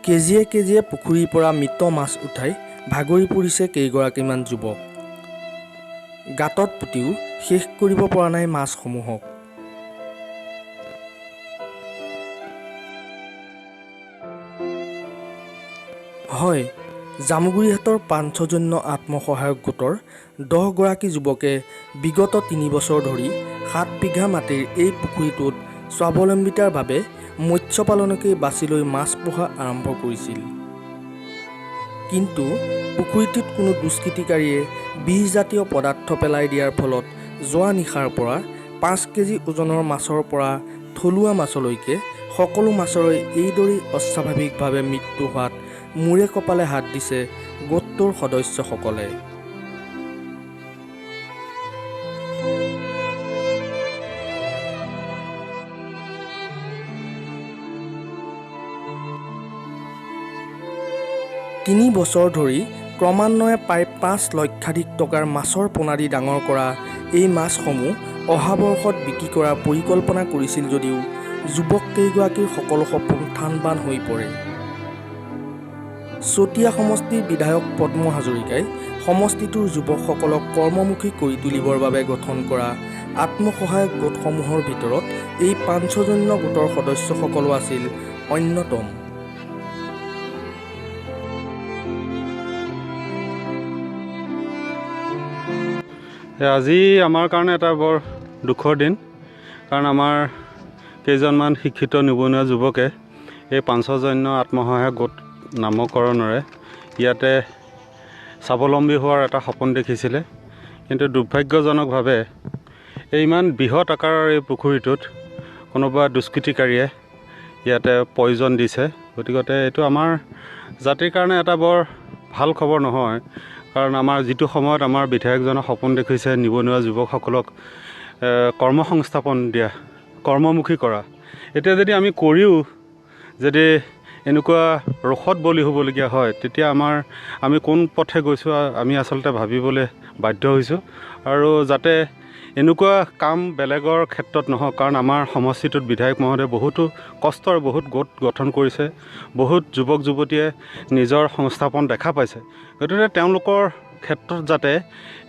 কেজিয়ে কেজিয়ে পুখুৰীৰ পৰা মৃত মাছ উঠাই ভাগৰি পৰিছে কেইগৰাকীমান যুৱক। গাঁতত পুতিও শেষ কৰিব পৰা নাই মাছসমূহক। হয়, জামুগুৰিহাটৰ পাঞ্চজন্য আত্মসহায়ক গোটৰ 10 গৰাকী যুৱকে বিগত 3 বছৰ ধৰি 7 বিঘা মাটিৰ এই পুখুৰীটোত স্বাৱলম্বিতাৰ বাবে মৎস্য পালনকেই বাছি লৈ মাছ পোহা আৰম্ভ কৰিছিল। কিন্তু পুখুৰীটোত কোনো দুষ্কৃতিকাৰীয়ে বিষজাতীয় পদাৰ্থ পেলাই দিয়াৰ ফলত যোৱা নিশাৰ পৰা 5 কেজি ওজনৰ মাছৰ পৰা থলুৱা মাছলৈকে সকলো মাছৰে এইদৰেই অস্বাভাৱিকভাৱে মৃত্যু হোৱাত মূৰে কপালে হাত দিছে গোটটোৰ সদস্যসকলে। 3 বছৰ ধৰি ক্ৰমান্বয়ে প্ৰায় 5 লক্ষাধিক টকাৰ মাছৰ পোনা দি ডাঙৰ কৰা এই মাছসমূহ অহা বৰ্ষত বিক্ৰী কৰাৰ পৰিকল্পনা কৰিছিল যদিও যুৱককেইগৰাকীৰ সকলো সপোন থানবান হৈ পৰে। চতিয়া সমষ্টিৰ বিধায়ক পদ্ম হাজৰিকাই সমষ্টিটোৰ যুৱকসকলক কৰ্মমুখী কৰি তুলিবৰ বাবে গঠন কৰা আত্মসহায়ক গোটসমূহৰ ভিতৰত এই পাঞ্চজন্য গোটৰ সদস্যসকলো আছিল অন্যতম। আজি আমাৰ কাৰণে এটা বৰ দুখৰ দিন, কাৰণ আমাৰ কেইজনমান শিক্ষিত নিবনুৱা যুৱকে এই পাঞ্চজন্য আত্মসহায়ক গোট নামকৰণেৰে ইয়াতে স্বাৱলম্বী হোৱাৰ এটা সপোন দেখিছিলে। কিন্তু দুৰ্ভাগ্যজনকভাৱে এই ইমান বৃহৎ আকাৰৰ এই পুখুৰীটোত কোনোবা দুষ্কৃতিকাৰীয়ে ইয়াতে পয়জন দিছে। গতিকতে এইটো আমাৰ জাতিৰ কাৰণে এটা বৰ ভাল খবৰ নহয়, কাৰণ আমাৰ যিটো সময়ত আমাৰ বিধায়কজনে সপোন দেখিছে নিবনুৱা যুৱকসকলক কৰ্মসংস্থাপন দিয়া, কৰ্মমুখী কৰা, এতিয়া যদি আমি কৰিও যদি এনেকুৱা ৰোষত বলি হ'বলগীয়া হয়, তেতিয়া আমি কোন পথে গৈছোঁ আমি আচলতে ভাবিবলৈ বাধ্য হৈছোঁ। আৰু যাতে এনেকুৱা কাম বেলেগৰ ক্ষেত্ৰত নহওক, কাৰণ আমাৰ সমষ্টিটোত বিধায়ক মহোদয়ে বহুতো কষ্টৰ বহুত গোট গঠন কৰিছে, বহুত যুৱক যুৱতীয়ে নিজৰ সংস্থাপন দেখা পাইছে। গতিকে তেওঁলোকৰ ক্ষেত্ৰত যাতে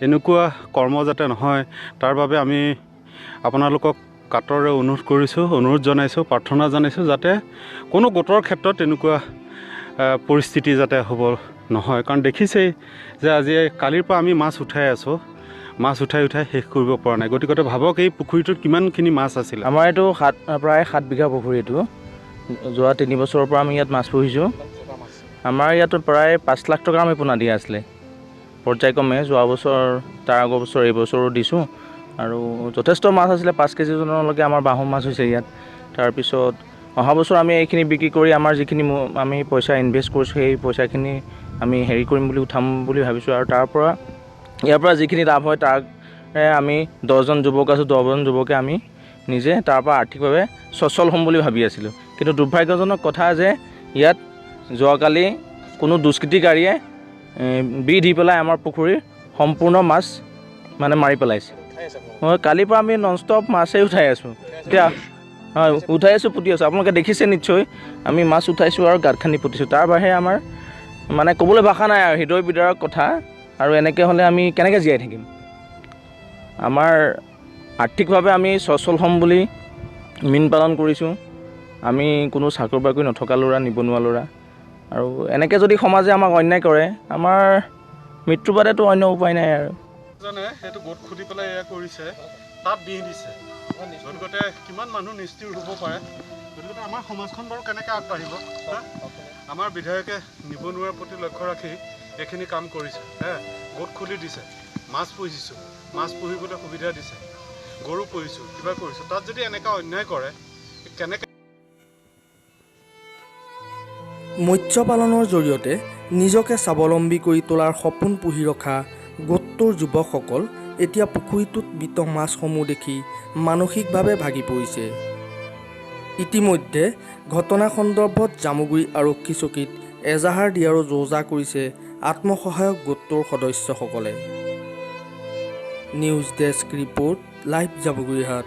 এনেকুৱা কৰ্ম যাতে নহয়, তাৰ বাবে আমি আপোনালোকক কাতৰে অনুৰোধ কৰিছোঁ, অনুৰোধ জনাইছোঁ, প্ৰাৰ্থনা জনাইছোঁ, যাতে কোনো গোটৰ ক্ষেত্ৰত তেনেকুৱা পৰিস্থিতি যাতে হ'ব নহয়। কাৰণ দেখিছেই যে আজি কালিৰ পৰা আমি মাছ উঠাই আছোঁ, মাছ উঠাই উঠাই শেষ কৰিব পৰা নাই। গতিকে ভাবক, এই পুখুৰীটোত কিমানখিনি মাছ আছিলে। আমাৰ এইটো প্ৰায় 7 বিঘা পুখুৰী এইটো। যোৱা 3 বছৰৰ পৰা আমি ইয়াত মাছ পুহিছোঁ। আমাৰ ইয়াত প্ৰায় 5 লাখ টকা আমি পোনা দিয়া আছিলে পৰ্যায়ক্ৰমে। যোৱা বছৰ, তাৰ আগৰ বছৰ, এই বছৰো দিছোঁ আৰু যথেষ্ট মাছ আছিলে। 5 কেজি ওজনলৈকে আমাৰ বাহু মাছ হৈছে ইয়াত। তাৰপিছত অহা বছৰ আমি এইখিনি বিক্ৰী কৰি আমাৰ যিখিনি আমি পইচা ইনভেষ্ট কৰিছোঁ, সেই পইচাখিনি আমি হেৰি কৰিম বুলি, উঠাম বুলি ভাবিছোঁ। আৰু তাৰ পৰা, ইয়াৰ পৰা যিখিনি লাভ হয়, তাৰে আমি 10জন যুৱক আছোঁ, 10জন যুৱকে আমি নিজে তাৰ পৰা আৰ্থিকভাৱে সচ্ছল হ'ম বুলি ভাবি আছিলোঁ। কিন্তু দুৰ্ভাগ্যজনক কথা যে ইয়াত যোৱাকালি কোনো দুষ্কৃতিকাৰীয়ে বিহ দি পেলাই আমাৰ পুখুৰীৰ সম্পূৰ্ণ মাছ মানে মাৰি পেলাইছে। হয়, কালিৰ পৰা আমি নন ষ্টপ মাছেই উঠাই আছোঁ। এতিয়া হয়, উঠাই আছোঁ, পুতি আছোঁ। আপোনালোকে দেখিছে নিশ্চয়, আমি মাছ উঠাইছোঁ আৰু গাঁত খান্দি পুতিছোঁ। তাৰ বাহিৰে আমাৰ মানে ক'বলৈ ভাষা নাই আৰু, হৃদয় বিদাৰক কথা। আৰু এনেকৈ হ'লে আমি কেনেকৈ জীয়াই থাকিম? আমাৰ আৰ্থিকভাৱে আমি সচ্ছল হ'ম বুলি মীন পালন কৰিছোঁ। আমি কোনো চাকৰি বাকৰি নথকা ল'ৰা, নিবনুৱা ল'ৰা। আৰু এনেকৈ যদি সমাজে আমাক অন্যায় কৰে, আমাৰ মৃত্যুৰ বাদেতো অন্য উপায় নাই আৰু। জনে সেইটো গোট খুলি পেলাই এয়া কৰিছে, তাত বিহ দিছে। গতিকে কিমান মানুহ নিষ্ঠুৰ হ'ব পাৰে? গতিকে আমাৰ সমাজখন বাৰু কেনেকৈ আগবাঢ়িব, হা? আমাৰ বিধায়কে নিবনুৱাৰ প্ৰতি লক্ষ্য ৰাখি এইখিনি কাম কৰিছে, হে গোট খুলি দিছে, মাছ পুহিছোঁ, মাছ পুহিবলৈ সুবিধা দিছে, গৰু পুহিছোঁ, কিবা কৰিছোঁ, তাত যদি এনেকুৱা অন্যায় কৰে কেনেকৈ? মৎস্য পালনৰ জৰিয়তে নিজকে স্বাৱলম্বী কৰি তোলাৰ সপোন পুহি ৰখা গোটটোৰ যুৱকসকল এতিয়া পুখুৰীটোত মৃত মাছসমূহ দেখি মানসিকভাৱে ভাগি পৰিছে। ইতিমধ্যে ঘটনা সন্দৰ্ভত জামুগুৰি আৰক্ষী চকীত এজাহাৰ দিয়াৰো যো-জা কৰিছে আত্মসহায়ক গোটটোৰ সদস্যসকলে। News desk report, live Jamugurihat.